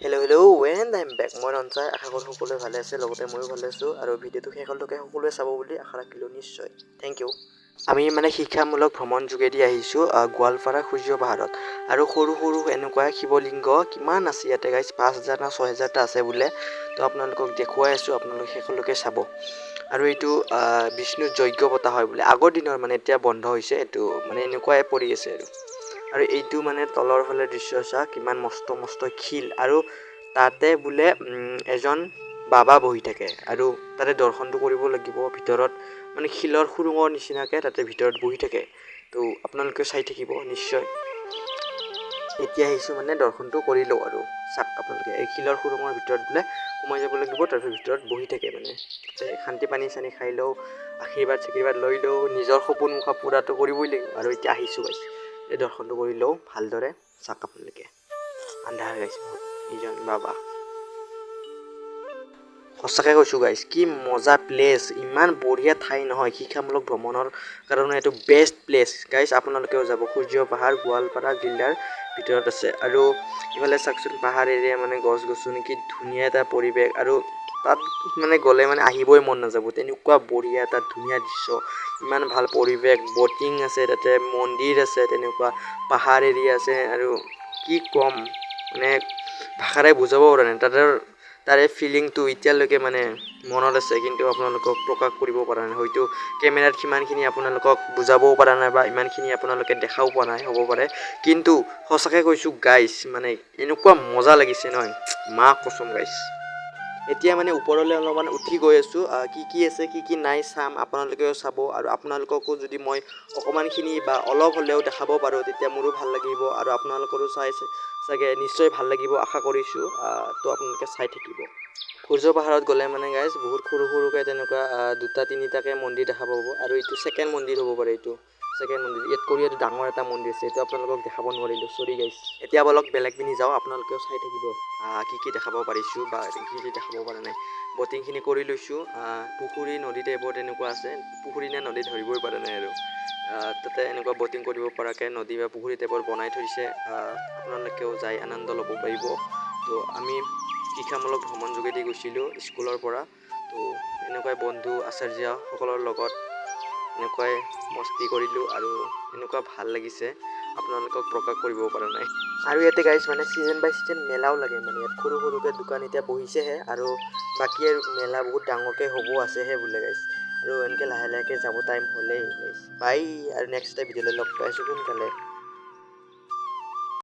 Hello, hello and I'm back. মই ৰঞ্চাই। আশা কৰোঁ সকলোৱে ভালে আছে, লগতে ময়ো ভালে আছোঁ। আৰু ভিডিঅ'টো শেষলৈকে সকলোৱে চাব বুলি আশা ৰাখিলোঁ নিশ্চয়। Thank you. আমি মানে শিক্ষামূলক ভ্ৰমণ যোগেদি আহিছোঁ গোৱালপাৰা সূৰ্য পাহাৰত। আৰু সৰু সৰু এনেকুৱা শিৱলিংগ কিমান আছে ইয়াতে গাইজ, 5000 না 6000টা আছে বোলে। তো আপোনালোকক দেখুৱাই আছোঁ, আপোনালোকে শেষলৈকে চাব। আৰু এইটো বিষ্ণু যজ্ঞ পতা হয় বোলে আগৰ দিনৰ, মানে এতিয়া বন্ধ হৈছে এইটো, মানে এনেকুৱাই পৰি আছে। আৰু আৰু এইটো মানে তলৰ ফালে দৃশ্য চা, কিমান মস্ত মস্ত শিল। আৰু তাতে বোলে এজন বাবা বহি থাকে আৰু তাতে দৰ্শনটো কৰিব লাগিব। ভিতৰত মানে শিলৰ সুৰুঙৰ নিচিনাকৈ তাতে ভিতৰত বহি থাকে। তো আপোনালোকে চাই থাকিব নিশ্চয়। এতিয়া আহিছোঁ, মানে দৰ্শনটো কৰি লওঁ। আৰু চাওক আপোনালোকে, এই শিলৰ সুৰুঙৰ ভিতৰত বোলে সোমাই যাব লাগিব, তাৰপিছত ভিতৰত বহি থাকে। মানে তাতে শান্তি পানী চানী খাই লওঁ, আশীৰ্বাদ চাশীৰ্বাদ লৈ লওঁ। নিজৰ সপোন মুখা পূৰাটো কৰিবই লাগিব। আৰু এতিয়া আহিছোঁ গাইছ, এই দৰ্শনটো কৰি লওঁ ভালদৰে। চাওক আপোনালোকে, আন্ধাৰ গাইছ বহুত। এইজন বাবা। সঁচাকৈ কৈছোঁ গাইছ, কি মজা প্লেচ, ইমান বঢ়িয়া ঠাই নহয়। শিক্ষামূলক ভ্ৰমণৰ কাৰণে এইটো বেষ্ট প্লেচ গাইছ। আপোনালোকেও যাব। সূৰ্য পাহাৰ গোৱালপাৰা জিলাৰ ভিতৰত আছে। আৰু ইফালে চাওকচোন, পাহাৰ এৰিয়া, মানে গছ গছনি, কি ধুনীয়া এটা পৰিৱেশ। আৰু তাত মানে গ'লে মানে আহিবই মন নাযাব, তেনেকুৱা বঢ়িয়া এটা ধুনীয়া দৃশ্য, ইমান ভাল পৰিৱেশ। ব'টিং আছে তাতে, মন্দিৰ আছে, তেনেকুৱা পাহাৰ এৰিয়া আছে। আৰু কি ক'ম, মানে ভাষাৰে বুজাব পৰা নাই। তাৰে ফিলিংটো এতিয়ালৈকে মানে মনত আছে, কিন্তু আপোনালোকক প্ৰকাশ কৰিব পৰা নাই। হয়তো কেমেৰাত সিমানখিনি আপোনালোকক বুজাবও পৰা নাই বা ইমানখিনি আপোনালোকে দেখাও পোৱা নাই, হ'ব পাৰে। কিন্তু সঁচাকৈ কৈছোঁ গাইছ, মানে এনেকুৱা মজা লাগিছে নহয়, মা কচম গাইছ। এতিয়া মানে ওপৰলৈ অলপমান উঠি গৈ আছোঁ। কি কি আছে, কি কি নাই চাম, আপোনালোকেও চাব। আৰু আপোনালোককো যদি মই অকণমানখিনি বা অলপ হ'লেও দেখাব পাৰোঁ, তেতিয়া মোৰো ভাল লাগিব আৰু আপোনালোকৰো চাই চাগে নিশ্চয় ভাল লাগিব, আশা কৰিছোঁ। তো আপোনালোকে চাই থাকিব। সূৰ্য পাহাৰত গ'লে মানে গাইজ, বহুত সৰু সৰুকৈ তেনেকুৱা দুটা তিনিটাকৈ মন্দিৰ দেখা পাব। আৰু এইটো ছেকেণ্ড মন্দিৰ হ'ব পাৰে। এইটো ছেকেণ্ড মন্দিৰ। ইয়াত কৰি এইটো ডাঙৰ এটা মন্দিৰ আছে, এইটো আপোনালোকক দেখাব নোৱাৰিলোঁ, চৰি গাইজ। এতিয়া বলক বেলেগ পিনি যাওঁ। আপোনালোকেও চাই থাকিব কি কি দেখাব পাৰিছোঁ বা কি কি দেখাব পৰা নাই। ব'টিংখিনি কৰি লৈছোঁ। পুখুৰী নদী টাইপৰ তেনেকুৱা আছে, পুখুৰী নে নদী ধৰিবই পৰা নাই। আৰু তাতে এনেকুৱা ব'টিং কৰিব পৰাকৈ নদী বা পুখুৰী টাইপৰ বনাই থৈছে। আপোনালোকেও যাই আনন্দ ল'ব পাৰিব। তো আমি শিক্ষামূলক ভ্ৰমণ যোগেদি গৈছিলোঁ স্কুলৰ পৰা। তো এনেকুৱাই বন্ধু আচাৰ্যসকলৰ লগত এনেকুৱাই মস্তি কৰিলোঁ আৰু এনেকুৱা ভাল লাগিছে, আপোনালোকক প্ৰকাশ কৰিব পৰা নাই। আৰু ইয়াতে গাইজ, মানে ছিজন বাই ছিজন মেলাও লাগে। মানে ইয়াত সৰু সৰুকৈ দোকান এতিয়া বহিছেহে আৰু বাকী আৰু মেলা বহুত ডাঙৰকৈ হ'ব আছেহে বোলে গাইজ। আৰু এনেকৈ লাহে লাহেকৈ যাব টাইম হ'লেই গাইজ। বাই, আৰু নেক্সট এটা ভিডিঅ'লৈ লগ পাই আছোঁ সোনকালে।